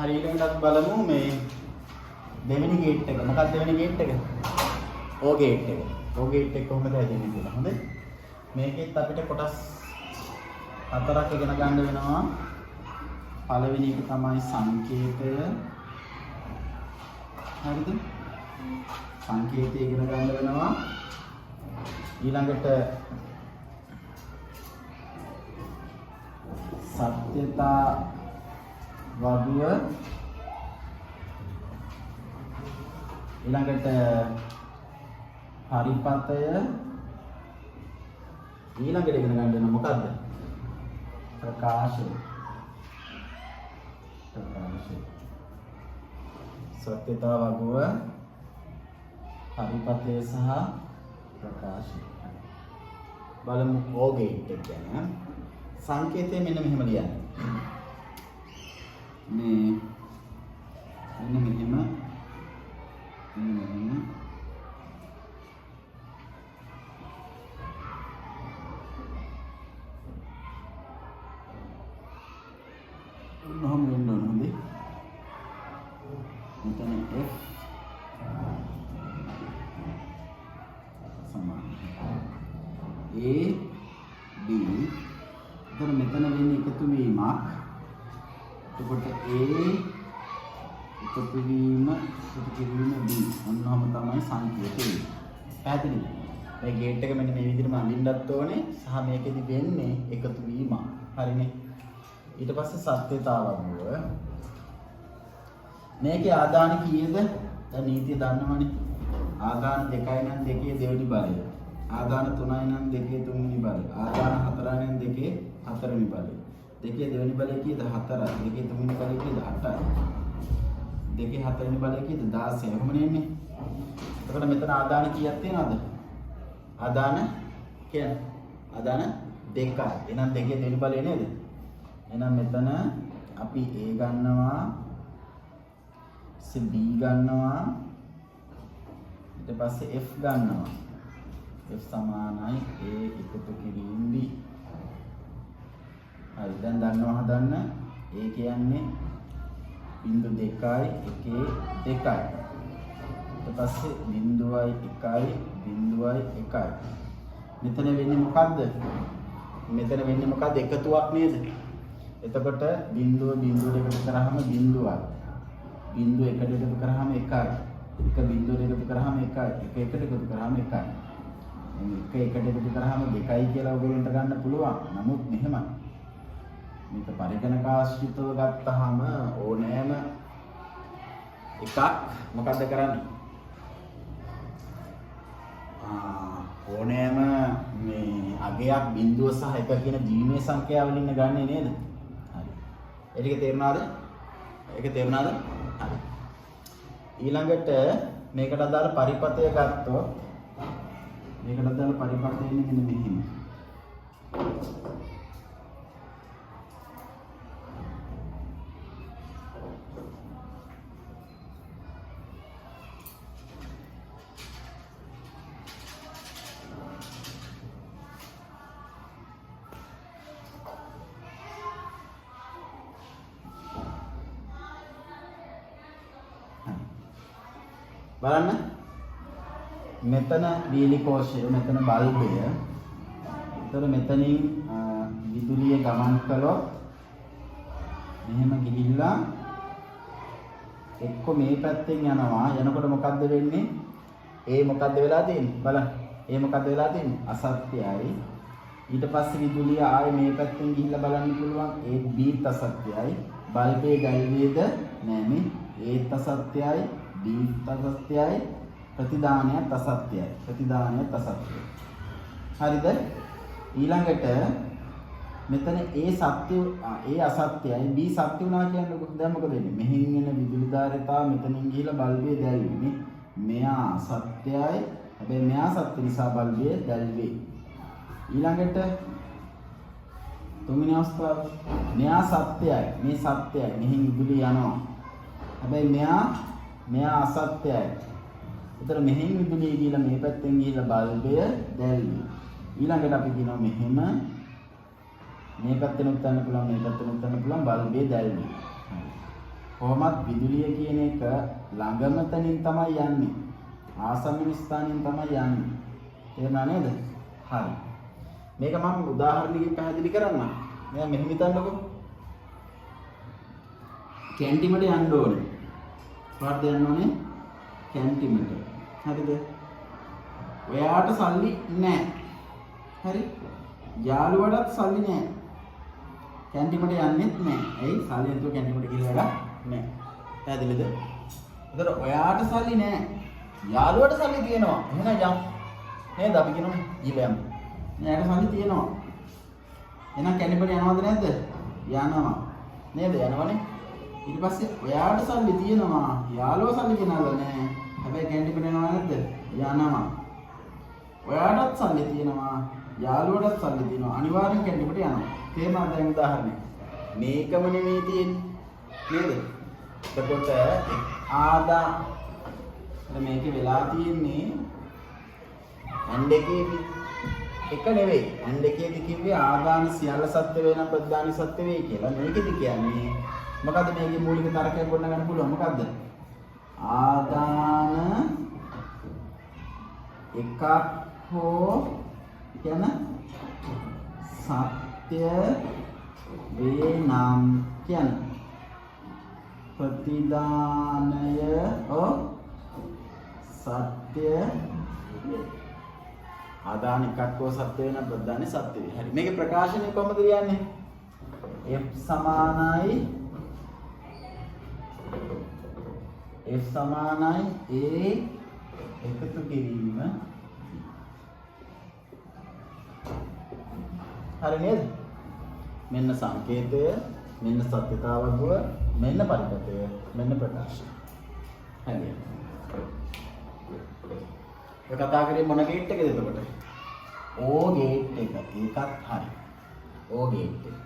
හරි, ඊළඟට අපි බලමු මේ දෙවෙනි ගේට් එක. මොකක්ද දෙවෙනි ගේට් එක? ඕ ගේට් එක. ඕ ගේට් එක කොහොමද හැදෙන්නේ කියලා. හොඳයි. මේකෙත් අපිට කොටස් හතරක් ඉගෙන ගන්න වෙනවා. පළවෙනි එක තමයි සංකේතය. හරිද? සංකේතය ඉගෙන ගන්න වෙනවා. ඊළඟට සත්‍යතා වගුව, ඊළඟට පරිපථය, ඊළඟට ඉගෙන ගන්න වෙනවා මොකද්ද? ප්‍රකාශය. ප්‍රකාශය. සත්‍යතා වගුව, පරිපථය සහ ප්‍රකාශය. බලමු ඕ ගේට් එක ගැන. සංකේතය මෙන්න මෙහෙම ලියන්න. මේ මෙන්න මෙහෙම, මෙන්න මෙහෙම, ඔන්න ඔහොම වෙන්න ඕන. හොඳේ. මෙතන F සමානයි A B. එතන මෙතන වෙන්නේ එකතු වීමක්. එතකොට A එකතු වීම එකතු කිරීම B. ඔන්න ඔහොම තමයි සංකේතය වෙන්නේ. පැහැදිලිද? මේ ගේට් එක මෙන්න මේ විදිහටම අඳින්නත් ඕනේ සහ මේකෙදි වෙන්නේ එකතු වීමක්. හරිනේ. ඊට පස්සේ සත්‍යතාව වගුව. මේකේ ආදාන කීයද? දැන් නීතිය දන්නවනේ. ආදාන 2යි නම් දෙකේ දෙවෙනි බලය. ආදාන 3යි නම් දෙකේ තුන්වෙනි බලය. ආදාන 4යි නම් දෙකේ හතරවෙනි බලය. දෙකේ දෙවෙනි බලය කීයද? 4යි. දෙකේ තුන්වෙනි බලය කීයද? 8යි. දෙකේ හතරවෙනි බලය කීයද? 16. එහෙම නෙන්නේ. එතකොට මෙතන ආදාන කීයක් තියෙනවද? ආදාන කියන්නේ ආදාන 2යි. එහෙනම් දෙකේ දෙවෙනි බලය නේද? එහෙනම් මෙතන අපි A ගන්නවා, ඊට B ගන්නවා, ඊට පස්සේ F ගන්නවා. F සමානයි A එකතු කිරීම B. හරි, දැන් දන්නවා හදන්න. A කියන්නේ බිංදු 2යි 1 2යි. ඊට පස්සේ බිංදුවයි 1යි බිංදුවයි 1යි. මෙතන වෙන්නේ මොකද්ද? මෙතන වෙන්නේ මොකද්ද? එකතුවක් නේද? එතකොට බිංදුව බිංදුවට එකතු කරාම බිංදුවයි. බිංදුව එකට එකතු කරාම 1යි. එක බිංදුවට එකතු කරාම 1යි. එක එකට එකතු කරාම 1යි. දැන් එක එකට එකතු කරාම 2යි කියලා ඔයගොල්ලන්ට ගන්න පුළුවන්. නමුත් මෙහෙමයි. මේක පරිගණකාශ්‍රිතව ගත්තාම ඕනෑම එකක් මොකද්ද කරන්නේ? ඕනෑම මේ අගයක් බිංදුව සහ එක කියන ද්විමය සංඛ්‍යාව වලින් ගන්නෙ නේද? හරි. ඒ ටික තේරුණාද? ඒක තේරුණාද? හරි. ඊළඟට මේකට අදාළ පරිපථය ගත්තොත්, මේකට අදාළ පරිපථය එන්නේ මෙන්න මෙහෙම. හරි. බලන්න, මෙතන වීලි කෝෂය, මෙතන බල්බය. එතකොට මෙතනින් විදුලිය ගමන් කළොත් මෙහෙම ගිහිල්ලා එක්ක මේ පැත්තෙන් යනවා. යනකොට මොකද්ද වෙන්නේ? ඒ මොකද්ද වෙලා තියෙන්නේ? බලන්න, ඒ මොකද්ද වෙලා තියෙන්නේ? අසත්‍යයි. ඊට පස්සේ විදුලිය ආයේ මේ පැත්තෙන් ගිහිල්ලා බලන්න පුළුවන්, ඒ බීත් අසත්‍යයි. බල්බේ දැල්වේද? නෑ නේ. ඒත් අසත්‍යයි, බීත් අසත්‍යයි, ප්‍රතිදානයත් අසත්‍යයි. ප්‍රතිදානයත් අසත්‍යයි. හරිද? ඊළඟට මෙතන ඒ සත්‍ය, ඒ අසත්‍යයි, B සත්‍ය වුණා කියන්නකෝ. දැන් මොකද වෙන්නේ? මෙහෙන් එන විදුලි ධාරිතාව මෙතනින් ගිහිලා බල්බේ දැල්වෙන්නේ. මෙයා අසත්‍යයි. හැබැයි මෙයා සත්‍ය නිසා බල්බේ දැල්වේ. ඊළඟට තුන්වෙනි අවස්ථාව, මෙයා සත්‍යයි, මේ සත්‍යයි, මෙහෙන් විදුලිය යනවා. හැබැයි මෙයා මෙයා අසත්‍යයි. ඒතර මෙහෙන් විදුලිය ගිහිලා මේ පැත්තෙන් ගිහිලා බල්බය දැල්වේ. ඊළඟට අපි කියනවා මෙහෙම මේ පැත්තෙනුත් යන්න පුළුවන්, මේ පැත්තෙනුත් යන්න පුළුවන්, බල්බය දැල්වේ. හරි. කොහොමත් විදුලිය කියන එක ළඟම තැනින් තමයි යන්නේ. ආසන්න ස්ථානයෙන් තමයි යන්නේ. තේරුණා නේද? හරි. මේක මම උදාහරණයකින් පැහැදිලි කරන්නම්. නෑ, මෙහෙම හිතන්නකෝ. කැන්ටිමට යන්න ඕනේ. කොහටද යන්න ඕනේ? කැන්ටිමට. හරිද? ඔයාට සල්ලි නෑ. හරි? යාළුවටත් සල්ලි නෑ. කැන්ටිමට යන්නෙත් නෑ. ඇයි? සල්ලි නැතුව කැන්ටිමට ගිහලා වැඩක් නෑ. පැහැදිලිද? එතකොට ඔයාට සල්ලි නෑ. යාළුවට සල්ලි තියෙනවා. එහෙනම් යමු. නේද? අපි කියනවනේ ගිහලා යමු. එයාට සල්ලි තියෙනවා. එහෙනම් කැන්ටිමට යනවද නැද්ද? යනවා. නේද? යනවනේ. ඊට පස්සේ ඔයාට සල්ලි තියෙනවා. යාළුවා සල්ලි ගෙනල්ලා නෑ. හැබැයි කැන්ටිමට යනව නැද්ද? යනවා. ඔයාටත් සල්ලි තියෙනවා. යාළුවටත් සල්ලි තියෙනවා. අනිවාර්යෙන් කැන්ටිමට යනවා. තේරුණාද දැන් උදාහරණය? මේකම නෙමෙයි තියෙන්නේ. නේද? එතකොට ආදා මේකේ වෙලා තියෙන්නේ ඇන්ඩ් එකේදී එක නෙවෙයි. ඇන්ඩ් එකේදී කිව්වේ ආදාන සියල්ල සත්‍ය වේ නම් ප්‍රතිදාන සත්‍ය වේ කියලා. මේකෙදි කියන්නේ මොකද්ද? මේකේ මූලික තර්කයක් ගොඩනගන්න පුළුවන්. මොකද්ද? ආදාන එකක් හෝ කියන සත්‍ය වේ නම් කියන ප්‍රතිදානය ඔ සත්‍ය වේ. ආදාන එකක් හෝ සත්‍ය වෙන ප්‍රතිදානය සත්‍ය වේ. හරි. මේකේ ප්‍රකාශනය කොහොමද ලියන්නේ? F සමානයි F සමානයි A එකතු කිරීම B. හරි නේද? මෙන්න සංකේතය, මෙන්න සත්‍යතා වගුව, මෙන්න පරිපථය, මෙන්න ප්‍රකාශය. හරි. ඔය කතා කරේ මොන ගේට් එකද එතකොට? ඕ ගේට් එක. ඒකත් හරි. ඕ ගේට් එක.